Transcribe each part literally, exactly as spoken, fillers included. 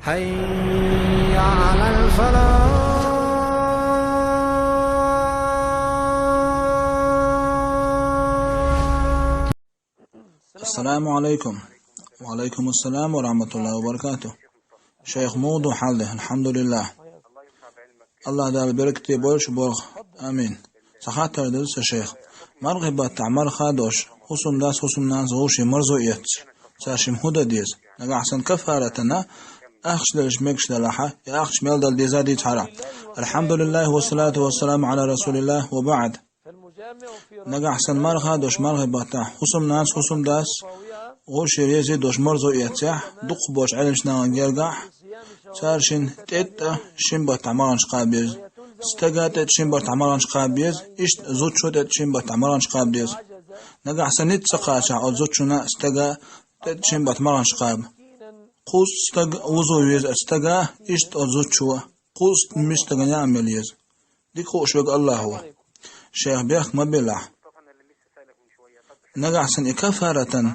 حي على الفلاح. السلام عليكم. وعليكم السلام ورحمة الله وبركاته. شيخ، муха ду хьал де? الحمد لله. АллахӀ Дала беркате бойла шун болх. Амин. Цхьа хаттар да са, шайх. МаргӀи баттахь марха дош, хӀусамдас, хӀусамнанас вовшийн марзо эц. Царна шимма хӀун дан деза? Нагахь санна каффаратана ахча делча мегаш далахь, я ахча мел дала деза дийцахьара. الحمد لله والصلاة والسلام على رسول الله وبعد. Нагахь санна марха дош маргӀи баттахь, хӀусамнанас, хӀусамдас вовшийн реза дош марзо эцахь, дукхахболчу Ӏеламнахана гергахь, царна шимма тӀетта шин баттахь марханаш кхаба деза. Стага тӀетта шин баттахь марханаш кхаба деза, иштта зудчо тӀетта шин баттахь марханаш кхаба деза. Нагахь санна ницкъ ца кхачахь оцу зудчунна, стага тӀетта шин баттахь марханаш кхаба. Кхузткъа стаг вузо веза оцу стага, иштта оцу зудчо, кхузткъа мискачу стагана яа мел еза. Дика хууш верг АллахӀ ву. Шайх, бехк ма белахь. Нагахь санна и каффаратана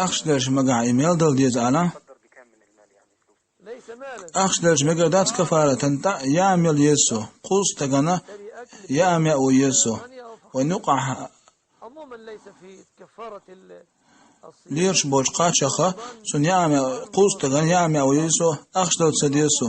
ахча делча мегахь и мел дала деза аьлла, ахча делча мегар дац каффаратана, тӀаккха яа мел еза цо. Кхузткъа стагана яа мел еза цо. Вайн юкъахь лелаш болчу кхачаха, цунна яа мел, кхузткъа стагана яа мел еза цо, ахча дала ца деза цо.